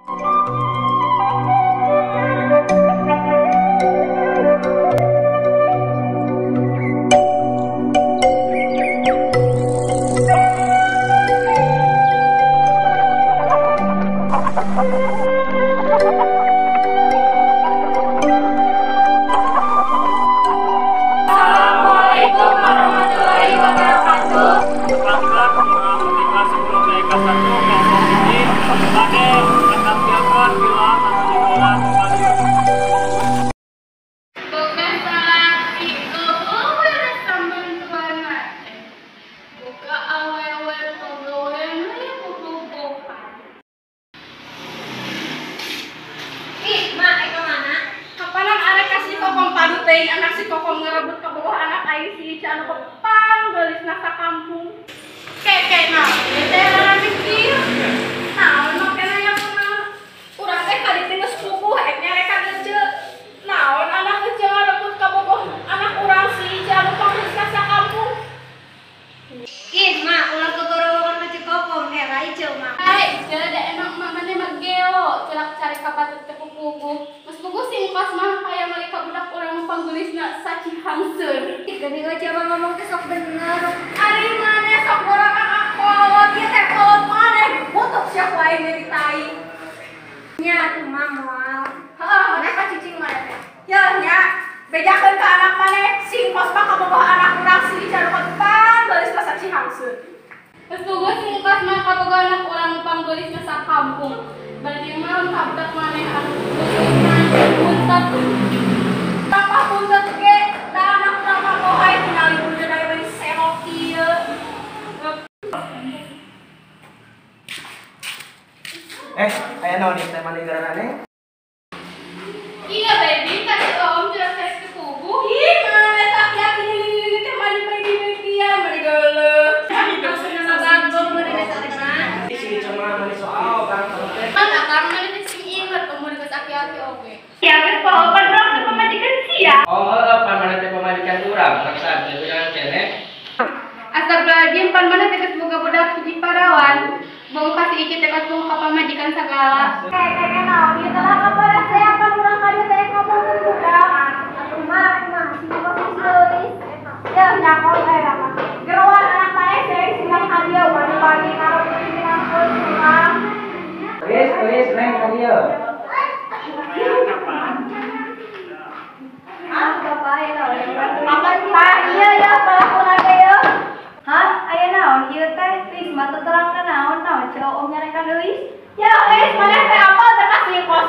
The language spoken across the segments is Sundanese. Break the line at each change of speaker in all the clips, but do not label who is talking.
Assalamualaikum warahmatullahi wabarakatuh. Boga salaki boga awewe pagawean we bobogohan.
Ih, mak, ka mana?
Kapanan arek ka si Kokom padu teuing anak si Kokom ngerebut ka bogoh anak aing si Ica anu kepang geulisna sakampung. Keke naon teh rada mikir. Naon make nanya kumaha? Urang teh kali teh geus puguh ek nyarekan ece. Naon anak ece ngarebut ka bogoh anak urang si Ica anu panggelisna sakampung.
Ih, mak, ulah kegorowokan ka si Kokom, era Ice mah.
Ai, Ice da emang mamane mah gelo, celak cari ka batur teh puguh. Geus puguh sing pas mah hayang meuli ka budak urang nu panggelisna sacihangseur.
Ih, geuning Ice mah ngomong teh sok bener.
Ari maneh sok borak ka kolot ieu teh kolot maneh diputuk sia ku aing deui tai.
Nya atuh mah moal.
Heeh, maneh ka cicing maneh teh. Yeuh nya, bejakeun ka anak maneh sing kos mah kabogoh anak urang si Ica nu panggelisna sacihangseur. Geus puguh sing kos mah kabogoh anak urang nu panggelisna sakampung. Bari mah ka budak maneh anu buntet. Tambah buntet ge da anak urang mah bohai tingali buntet aya bari serok ieu.
Aya naon ieu teh mani ngaranna?
Iya baby, kasih om jelas saya ke kubu. Ih, mana tak yakin ini teh mani baby-babyan mani geuleuh. Maksudna mah bagong mani geus ateuna.
Si Ica mah mani soal urang teh.
Mana akang mani teh sing inget umur geus aki-aki oge. Ya geus poho pan urang teh pamajikan sia.
Oh, heeh, pan mana teh pamajikan urang, maksad teh urang keneh.
Astagfirullahaladzim, pan mana teh geus boga budak hiji parawan. Boga kasih Ica teh boga ka pamajikan sagala.
Kayak naon ieu teh lah kabar saya pan urang ka dieu teh ngomongkeun budak. Atuh mah, mah si Kokom geus leulis.
Ya nyakol aya mah. Geroan anak maneh seuing singan ka dieu wani-wani ngarebut minangkeun urang.
Geus, geus neng ka dieu.
Ah, bapak aya naon?
Tah ieu ya palakuna teh yeuh.
Hah, aya naon ieu teh? Lis mah teu terang naon naon ceu om nyarekan leuis.
Ya geus maneh teh apal teh ka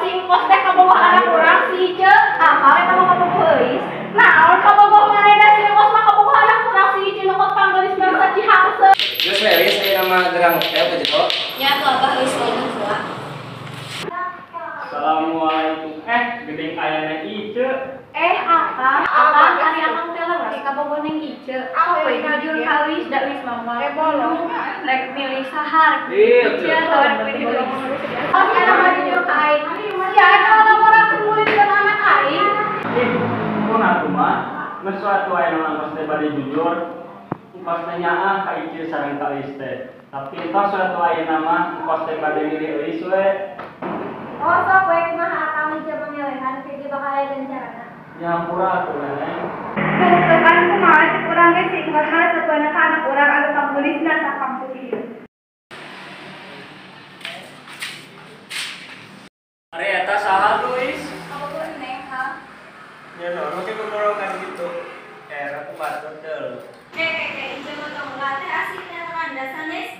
singkos teh kabogoh anak urang si Ice.
Apal eta mah kabogoh leuis.
Naon kabogoh maneh da singkos mah kabogoh anak urang si Ice nu panggelis mah sacihangseur.
Geus we Lis, aya nama gerang teh ka jero.
Nya atuh abah leuis ngomong heula.
Assalamualaikum. Geuning ayana Ice.
Akang, akang ari akang teh leres kabogoh neng Ice. Sok we jujur ka Euis da Euis mah moal bolong. Rek milih saha rek milih Ice atawa rek milih Euis.
Oh, si anak mah jujur ka aing. Si anak mah laporakeun mulitkeun anak aing.
Ih, mun atuh mah geus suatu aya nu angkos teh bade jujur. Engkos teh nyaah ka Ice sareng ka Euis teh. Tapi entos suatu ayeuna mah engkos teh bade milih Euis we.
Oh, sok we kumaha akang Ice pamilihan ke bakal aya gancarana.
Nyampura atuh neneng.
Tuh kan kumaha cek urang ge si engkos mah sepeuna ka anak urang anu panggelisna sakampung ieu.
Ari eta saha Luis?
Kabogoh neng ha.
Nya naon ke gogorowokan kitu. Era ku batur deul.
Ke Ice mah tong teh asik teh randa sanes.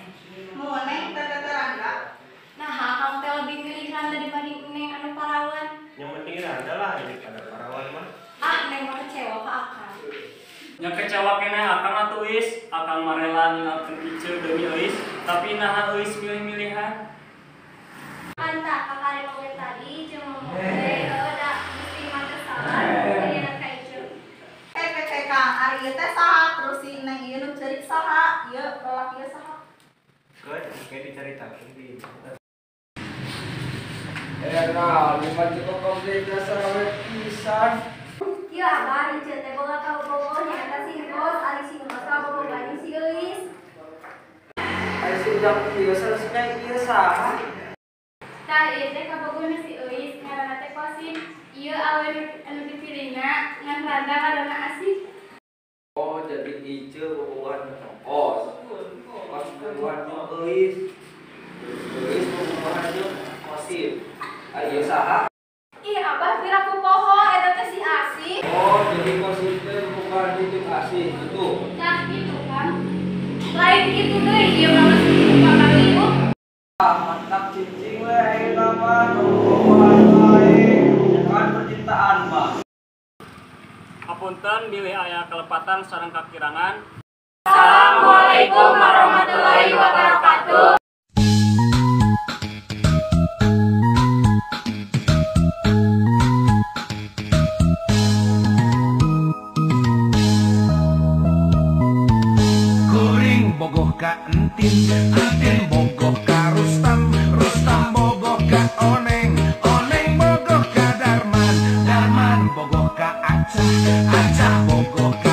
Mau neng teh randa.
Nah, akang teh lebih milih randa dibanding neng anu parawan.
Yang penting randa lah daripada parawan mah.
Ah, neng mah kecewa ka akang.
Nya kecewa keneh akang atuh Is, akang mah rela ninggalkeun Ice demi Euis, tapi naha Euis milih-milihan.
Kanta kakari oge tadi Ice ngomong teh heueuh da mesti mah teu salah jadian ka Ice.
Keke Kang, ari ieu teh saha terus si neng ieu nu ceurik saha? Ieu lalaki ieu saha?
Geus, engke dicaritakeun di. Naon lima cukup komplit dasar awe pisan.
Ieu abah Ice teh boga kabogoh nyaeta singkos, ari singkos kabogohan si Euis.
Ari si ujang ieu sanes ieu saha?
Tah ieu teh kabogohna si Euis ngaranna teh Kosim. Ieu awewe anu dipilihna ngan randa ngaranna Asih.
Oh, jadi Ice bobogohan jeung Kos. Kos bobogohan jeung Euis. Euis bobogohan jeung Kosim. Ari ieu saha?
Ih, Abah piraku poho eta teh si Asih.
Oh, jadi Kosim teh bobogohan jeung Asih gitu.
Tah kitu kan. Lain kitu deui ieu mah geus pamariuh.
Ah, mantap cicing we ayeuna mah bobogohan wae. Kan percintaan mah.
Hapunten bilih aya kelepatan sareng kakirangan.
Assalamualaikum warahmatullahi wabarakatuh.
Kuring bogoh ka Entin, Entin bogoh ka Rustam, Rustam bogoh ka Oneng, Oneng bogoh ka Darman, Darman bogoh ka Acah, Acah bogoh ka